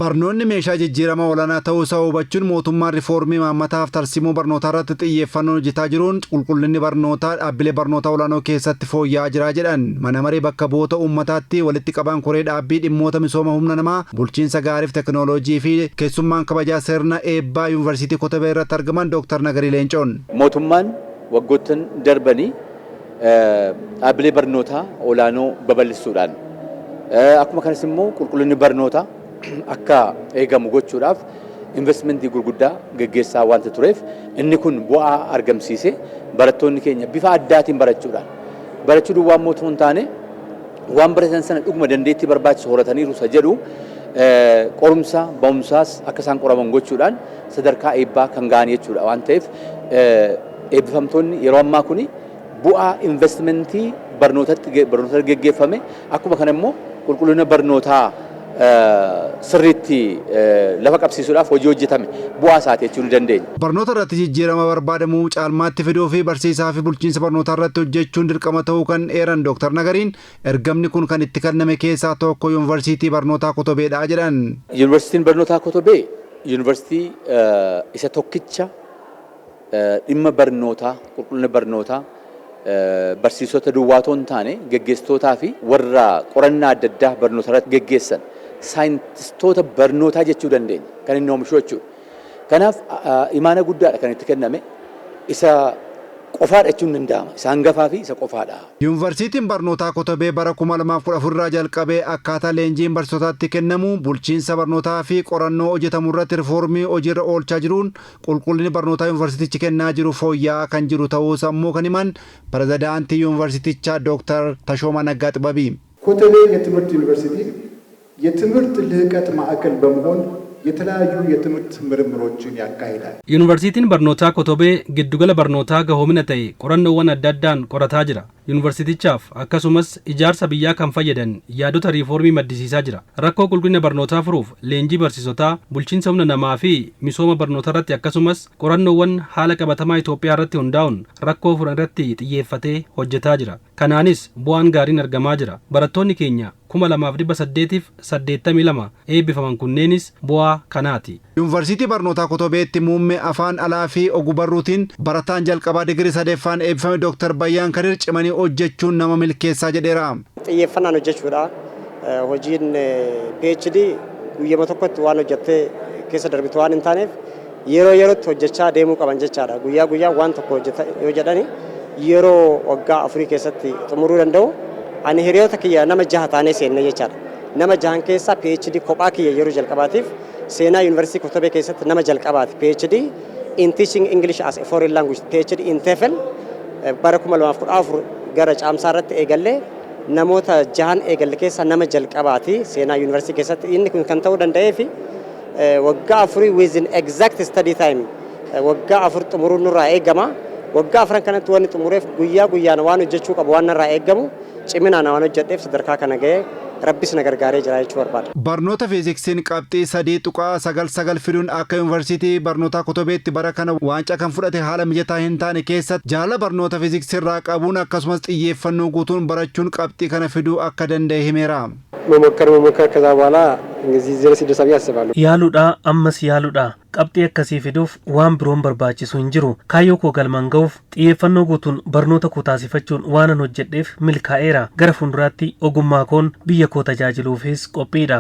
Barnoonni meeshaa jijjiirama olaanaa ta'uu isaa hubachuun mootummaan riifoormii imaammataaf tarsiimoo barnootaa irratti xiyyeeffannoon hojjetaa jiruun qulqullinni barnootaa dhaabbilee barnootaa olaanoo keessatti fooyya'aa jira jedhan mana maree bakka bu'oota uummataatti walitti qabaan koree dhaabbii dhimmoota misooma humna namaa, bulchiinsa gaariif teknooloojii fi keessummaan kabajaa sirna eebbaa Yuunivarsiitii Kotobee irratti argaman Dooktar Nagarii Leencoon. Mootummaan waggoottan darbanii dhaabbilee barnootaa olaanoo babal'isuudhaan, akkuma kanas immoo qulqullinni barnootaa akka eegamu gochuudhaaf investimentii gurguddaa geggeessaa waanta tureef, inni kun bu'aa argamsiise. Barattoonni keenya bifa addaatiin barachuudhaan, barachuu duwwaa immoo otoo hin taane, waan baratan sana dhuguma dandeettii barbaachisu horataniiru isa jedhu qorumsa ba'umsaas akka isaan qoraman gochuudhaan sadarkaa eebbaa kan ga'an jechuudha waan ta'eef, eebbifamtoonni yeroo ammaa kuni bu'aa investimentii barnootatti barnoota geggeeffame, akkuma kana immoo qulqullina barnootaa sirriitti lafa qabsiisuudhaaf hojii hojjetame bu'aa isaati jechuu ni dandeenya. Barnoota irratti jijjiirama barbaadamu caalmaatti fiduu fi barsiisaa fi bulchiinsa barnootaa irratti hojjechuun dirqama ta'uu kan eeran Dooktar Nagariin, ergamni kun kan itti kenname keessaa tokko Yuunivarsiitii Barnootaa Kotobeedha jedhan. Yuunivarsiitiin Barnootaa Kotobee yuunivarsiitii isa tokkicha dhimma barnootaa, qulqullina barnootaa, barsiisota duwwaa otoo hin taane geggeessitootaa fi warra qorannaa adda addaa barnoota irratti geggeessan, saayintistoota barnootaa jechuu dandeenya, kan inni oomishu jechuudha. Kanaaf imaana guddaadha kan itti kenname. Isa qofaadha jechuun danda'ama. Isa hangafaa fi isa qofaadha. Yuunivarsiitiin Barnootaa Kotobee bara 2014 irraa jalqabee akkaataa leenjiin barsiisotaatti kennamu, bulchiinsa barnootaa fi qorannoo hojjetamu irratti rifoormii hojiirra oolchaa jiruun qulqullinni barnootaa yuunivarsiitichi kennaa jiru fooyya'aa kan jiru ta'uu immoo kan himan pirezidaantii yuunivarsiitichaa Dooktar Tashoomaa Naggaa Xibabii. ኮተቤ የትምህርት ዩኒቨርሲቲ የትምህርት ልህቀት ማዕከል በመሆን የተለያዩ የትምህርት ምርምሮችን ያካሂዳል። Yuunivarsiitiin Barnootaa Kotobee giddugala barnootaa gahoomina ta'e qorannoowwan adda addaan qorataa jira. Yuunivarsiitichaaf akkasumas ijaarsa biyyaa kan fayyadan yaadota riifoormii maddisiisaa jira. Rakkoo qulqullina barnootaa furuuf leenjii barsiisotaa, bulchiinsa humna namaa fi misooma barnootaa irratti, akkasumas qorannoowwan haala qabatamaa Itoophiyaa irratti hundaa'uun rakkoo furan irratti xiyyeeffatee hojjetaa jira. Kanaanis bu'aan gaariin argamaa jira. Barattoonni keenya 2882 eebbifaman kunneenis bu'aa kanaati. Yuunivarsiitii Barnootaa Kotobeetti muummee afaan alaa fi ogbarruutiin barataan jalqabaa digirii sadeeffaan eebbifame Dooktar Bayyaan Kadir, cimanii hojjechuun nama milkeessaa jedheera. Xiyyeeffannaan hojjechuudha. Hojiin PhD guyyama tokkotti waan hojjettee keessa darbitu waan hin taaneef, yeroo yerootti hojjechaa deemuu qaban jechaadha. Guyyaa guyyaa waan tokko hojjeta yoo jedhani, yeroo waggaa 4 keessatti xumuruu danda'u. Ani hiriyoota kiyya nama jaha taanee seenne jechaadha. Nama jahan keessaa PhD kophaa kiyya yeroo jalqabaatiif seenaa Yuunivarsiitii Kotobee keessatti nama jalqabaati. PhD in Teaching English as a Foreign Language, PhD in TEFL, bara 2014 gara caamsaa irratti eegallee, namoota jahan eegalle keessaa nama jalqabaati seenaa yuunivarsiitii keessatti. Inni kun kan ta'uu danda'ee fi waggaa 4 within exact study time, waggaa 4 xumuruun nurraa eegama. Waggaa afran kanatti wanni xumureef guyyaa guyyaan waan hojjechuu qabu, waan narraa eegamu ciminaan waan hojjedheef sadarkaa kana ga'ee, Rabbis na gargaaree jira jechuu barbaada. Barnoota fiiziksiin qabxii 3.99 fiduun akka Yuunivarsiitii Barnootaa Kotobeetti bara kana waancaa kan fudhate, haala mijataa hin taane keessatti jaalala barnoota fiiziksii irraa qabuun akkasumas xiyyeeffannoo guutuun barachuun qabxii kana fiduu akka danda'e himeera. መሞከር መሞከር፣ ከዛ በኋላ እንግዲህ እዚህ ድረስ ይደርሳል ብዬ አስባለሁ። Yaaluudha, ammas yaaluudha. Qabxii akkasii fiduuf waan biroon barbaachisu hin jiru. Kaayyoo koo galmaan ga'uuf xiyyeeffannoo guutuun barnoota koo taasifachuun waanan hojjedheef milkaa'eera. Gara fuulduraatti ogummaa koon biyya koo tajaajiluufis qophiidha.